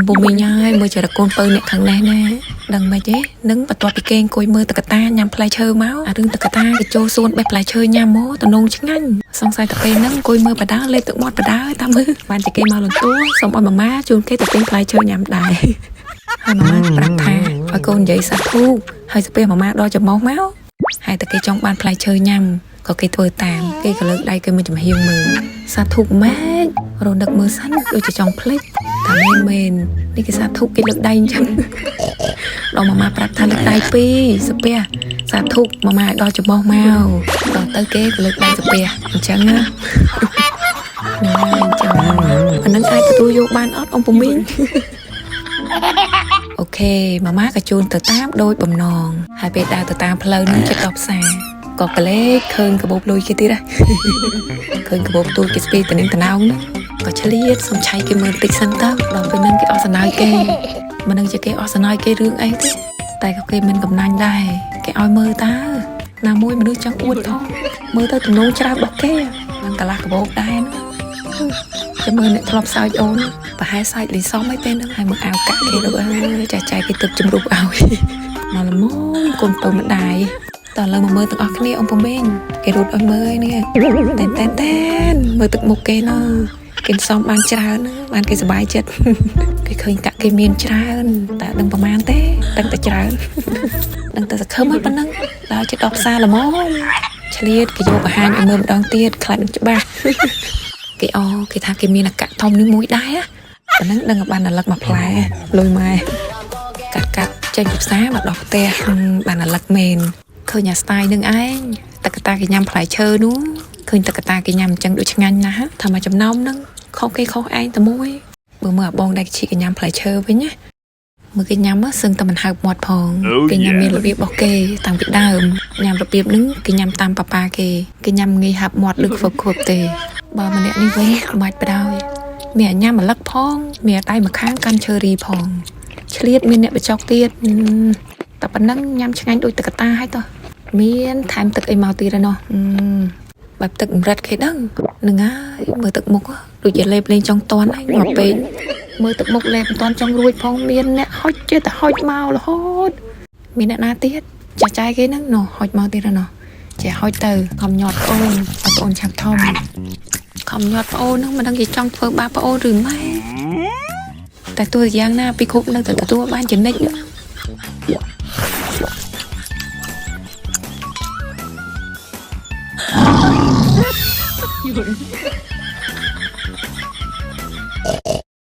អំពុំមីងហើយមើលចរិតកូនពៅអ្នកខាងនេះណាដឹងមិនទេនឹងបន្ទាប់ពីគេអង្គុយមើលតុក្កតាញ៉ាំផ្លែឈើមកអារឿងតុក្កតាគេចូលសួនបេះផ្លែឈើញ៉ាំមកតំណងឆ្ងាញ់សង្ស័យតែពេលហ្នឹងអង្គុយមើលបដាលេបទឹកមាត់បដាតាមមើលបានជាគេមកលន្ទួសូមឲ្យម៉ាម៉ាជូនគេទៅទិញផ្លែឈើញ៉ាំដែរហើយម៉ាម៉ាប្រាប់ថាឲ្យកូននិយាយសាធុហើយទៅពេលម៉ាម៉ាដល់ច្រមុះមកហើយតែគេចង់បានផ្លែឈើញ៉ាំក៏គេធ្វើតាមគេក៏លើកដៃគេមួយចំហៀងមើលសាធុម៉េចរនឹកមើលសិនដូចជាចង់ភ្លេចថាមែនមែននេះគេសាធុគេលើកដៃអញ្ចឹង ដល់ម៉ាម៉ាប្រាប់ថាលើកដៃពីរសាពះសាធុម៉ាម៉ាឲ្យដល់ច្រមុះមកដល់ទៅគេក៏លើកដៃសាពះអញ្ចឹងណាហ្នឹងហើយអញ្ចឹងអានឹងអាចទទួលយកបានអត់អ៊ំពូមីង OK ម៉ាម៉ាក៏ជូនទៅតាមដោយបំណងហើយពេលដើរទៅតាមផ្លូវនឹងចិត្តដល់ផ្សារក៏ក្លេកឃើញកាបូបលុយគេទៀតហ៎ ឃើញកាបូបទូចគេស្ពីតនឹងតណោងហ្នឹងក៏ឆ្លៀតសំឆៃគេមើលបន្តិចសិនទៅដល់ពេលហ្នឹងគេអស់សំណើចគេមិនដឹងជាគេអស់សំណើចគេរឿងអីទេតែក៏គេមិនកំណាញ់ដែរគេឲ្យមើលតើណាមួយមនុស្សចង់អួតផងមើលទៅទំនងច្រើនរបស់គេនឹងកន្លះកាបូបដែរហ្នឹងចាំមើលអ្នកធ្លាប់សើចអូនប្រហែលសើចលីសមអីពេលហ្នឹងហើយមកអាវកាក់គេលោកអើយចាស់ចែគេទឹកជំរុះឲ្យ មកល្មមកូនពៅម្ដាយតើឥឡូវមកមើលទាំងអស់គ្នាអ៊ំពមេងគេរត់ឲ្យមើលឯនេះតែនតែនតែនមើលទឹកមុខគេណោះគេសំបានច្រើនណាបានគេសប្បាយចិត្ត គេឃើញកាក់គេមានច្រើនតែអត់ដឹងប្រមាណទេដឹងតែច្រើន ដឹងតែសង្ឃឹមហើយប៉ុណ្ណឹងដល់ចិត្តដល់ផ្សារល្មមឆ្លៀតគេយកបង្ហាញឲ្យមើលម្ដងទៀតខ្លាចនឹងច្បាស់ គេអគេថាគេមានអាកាក់ធំនេះមួយដែរប៉ុណ្ណឹងដឹងឲ្យបានអាលឹកមួយផ្លែលុយម៉ែ កាត់កាត់ចេញពីផ្សារមកដល់ផ្ទះហឹមបានអាលឹកមែនឃើញអាស្ទាយនឹងឯងតកតាគេញ៉ាំផ្លែឈើនោះឃើញតកតាគេញ៉ាំអញ្ចឹងដូចឆ្ងាញ់ណាស់ថាមកចំណោមហ្នឹងខុសគេខុសឯងតែមួយបើមើលអាបងដែលឈីគេញ៉ាំផ្លែឈើវិញណាមើលគេញ៉ាំសឹងតែមិនហើបមាត់ផង Oh គេញ៉ាំ yeah. មានរបៀបរបស់គេតាំងពីដើមញ៉ាំរបៀបហ្នឹងគេញ៉ាំតាមប៉ាប៉ាគេគេញ៉ាំងាយហើបមាត់ឬខ្វឹបខ្វឹបទេបើម្នាក់នេះវិញក្បាច់បដ ாய் មានអាញ៉ាំអាលឹកផងមានអាដៃម្ខាងកាន់ឈើរីផង ឆ្លៀតមានអ្នកបញ្ចុកទៀតហឹមតែប៉ុណ្ណឹងញ៉ាំឆ្ងាញ់ដូចទឹកកតាហើយតោះមានថែមទឹកអីមកទៀតហើយណោះហឹមបែបទឹកម្រិតគេដឹងហ្នឹងហើយមើលទឹកមុខហ៎ដូចជាលេបលេងចង់តន់ហើយមកពេកមើលទឹកមុខលេបមិនតន់ចង់រួចផងមានអ្នកហុចចេះតែហុចមករហូតមានអ្នកណាទៀតចាស់ចែគេហ្នឹងណោះហុចមកទៀតហើយណោះចេះហុចទៅខំញាត់ប្អូនឲ្យប្អូនឆាប់ធំខំញាត់ប្អូនហ្នឹងមិនដឹងជាចង់ធ្វើបាបប្អូនឬម៉េច តែទោះយ៉ាងណាពីគ្រប់នៅតែទទួលបានចំណិចនោះ